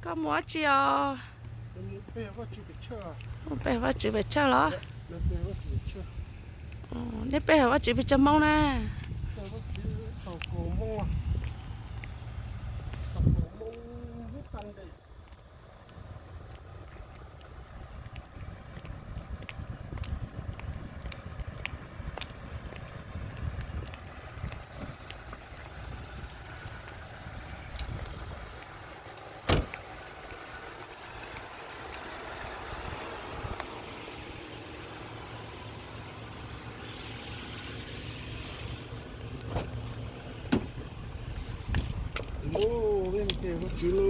Koj mus dab tsi os? Mus pe Vajtswv pes tsawg los? Neb pe hawm Vajtswv pes tsawg Hmoob na? Lub, peb pe Vajtswv lub.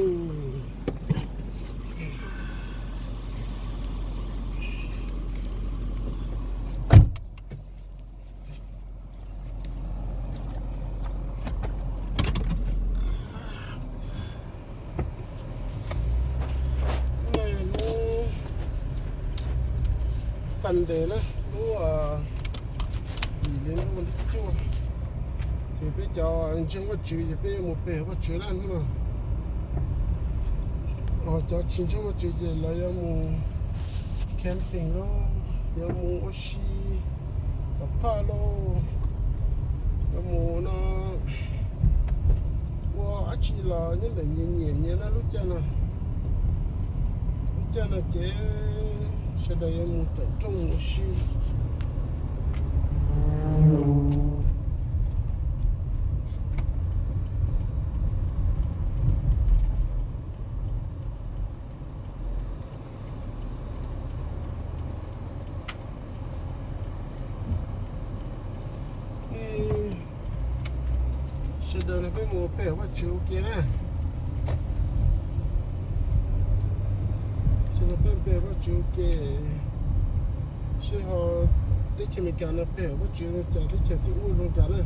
Hnub no yog hnub Sunday na, lub yim hli lub vas thib cuaj, ces peb cov ntseeg Vajtswv ces peb yuav mus pe Vajtswv na hnub no. Cov tsis ntseeg Vajtswv ces lawv yuav mus camping lauj, yuav mus ua si tom phaj lauj, yuav mus no ua dab tsi los nyob ntawm nyias nyiam nyias na lub caij no. Lub caij no ces sawv daws yuav mus tawm rooj ua si. Sawv daws no peb mus pe Vajtswv ua ke na. Sawv daws peb pe Vajtswv ua ke, seb ho teb chaws Amelikas no pe Vajtswv zoo cas, teb chaws tim ub zoo cas na.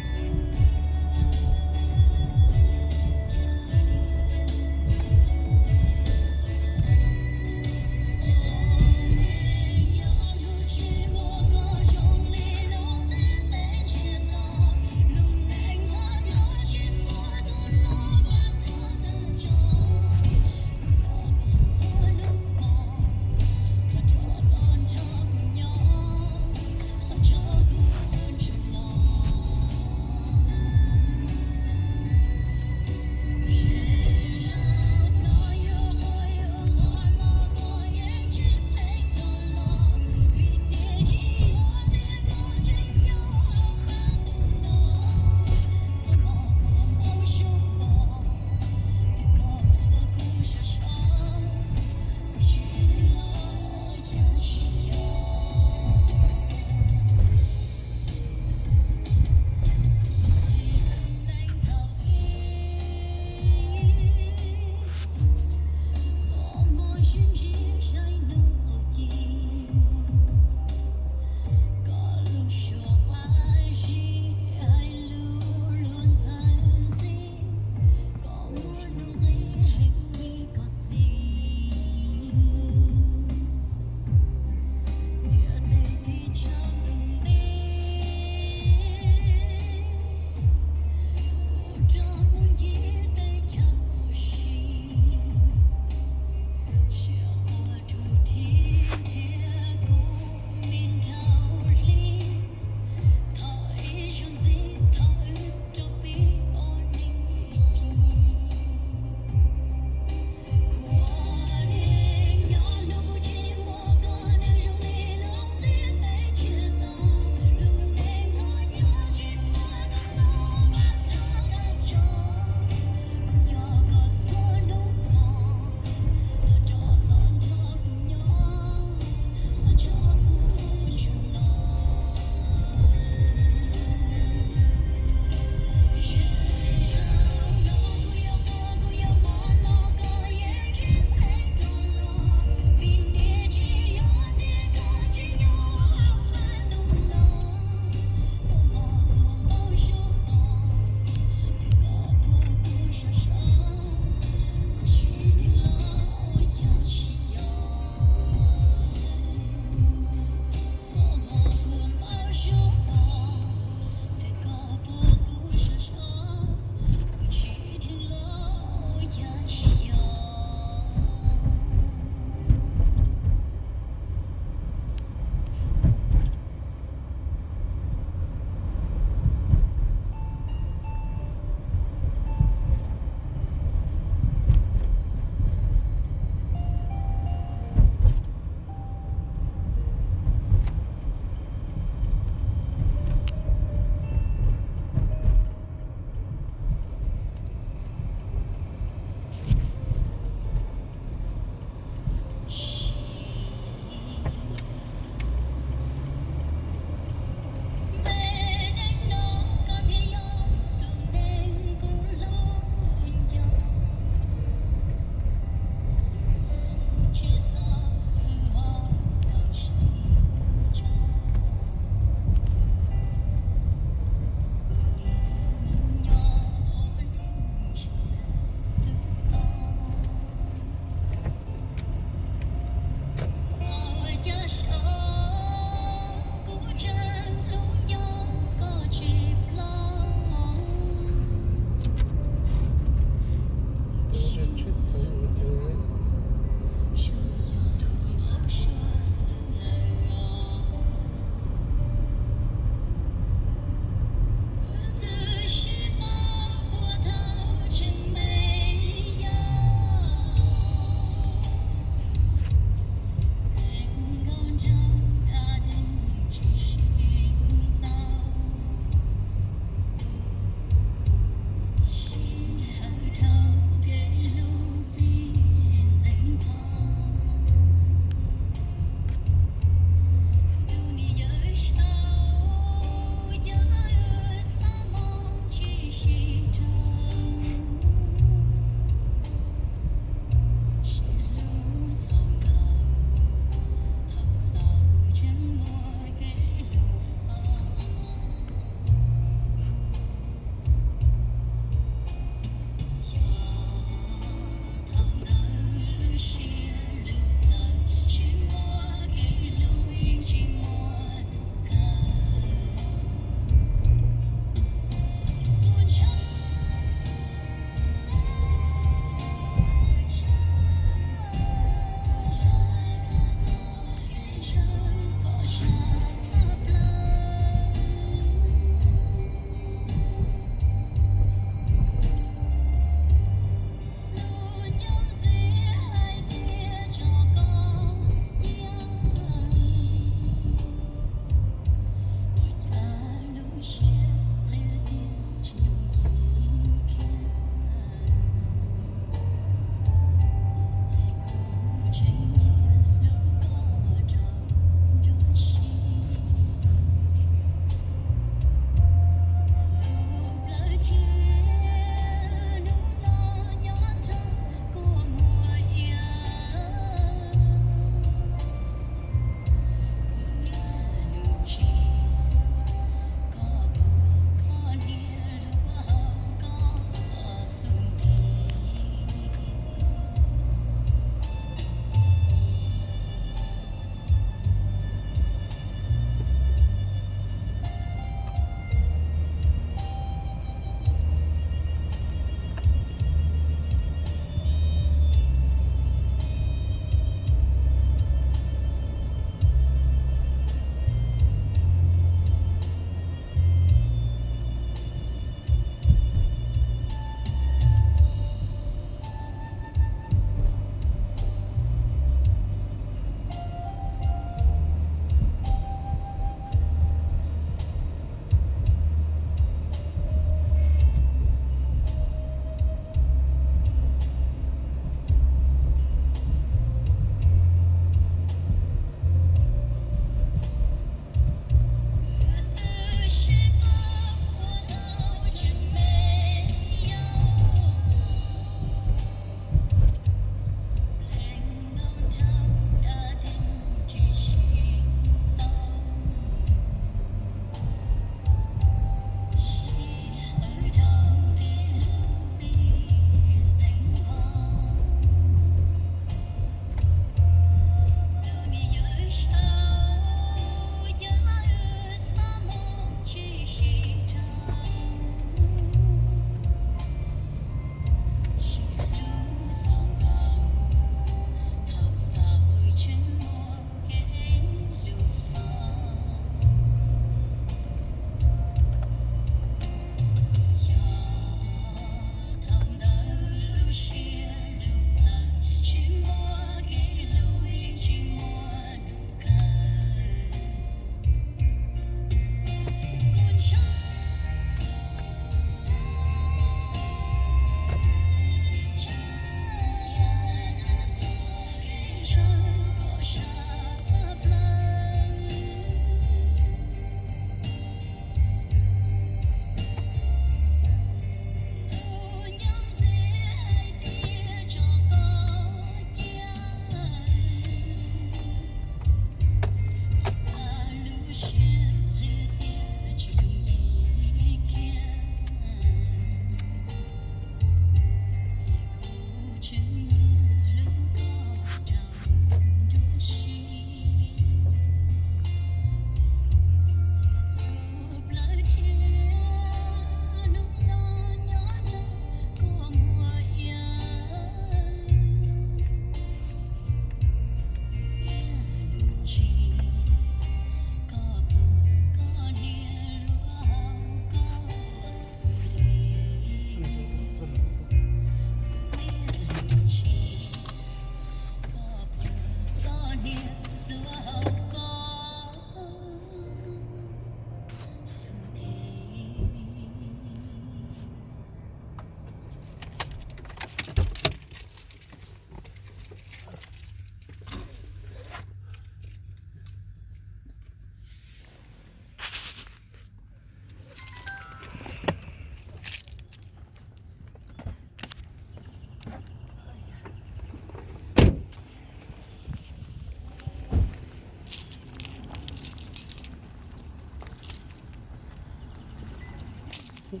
Peb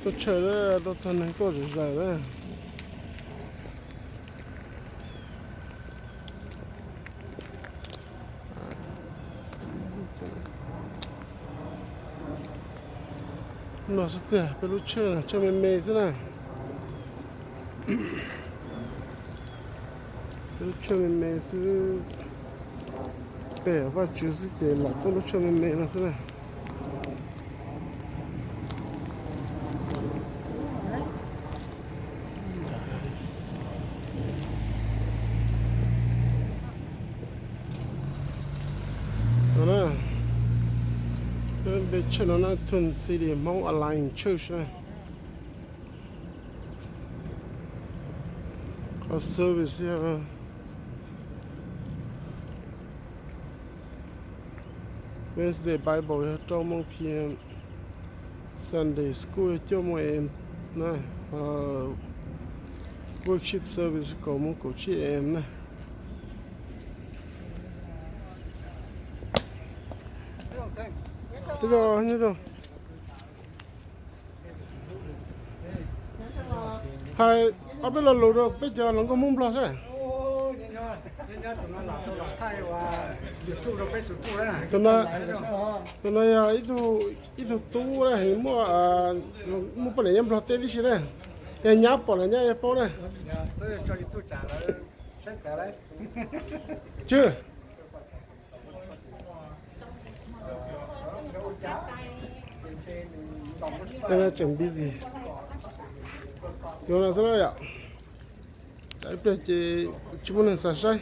tuaj tshawj lawm, tuaj txog neeg tuaj zom zaws lawm. Mlog xwb tiag, peb lub tshawj no tshawj me me xwb na. Peb lub tshawj me me xwb, pem Vajtswv xwb ces lam tuaj lub tshawj me me no xwb na. No na, peb npe church no na, Twin City Hmong Alliance Church na. Qhov service yog Wednesday Bible yog rau moos P M, Sunday School yog cuaj moos A M na, ho worship service kaum moos kaum tsib A M na. Nyob zoo. Hais ob peb lo lus rau peb cov hluas nkauj Hmoob Nplog saib. Tus no yog ib tug tub na, muaj, muaj poj niam nyob Nplog teb tib si na, yog nyab pom los nyab yuav paub na. Tswv. Tseem busy. Yuav no xwb yom. Ib pliag ces tsis muaj neeg xav saib.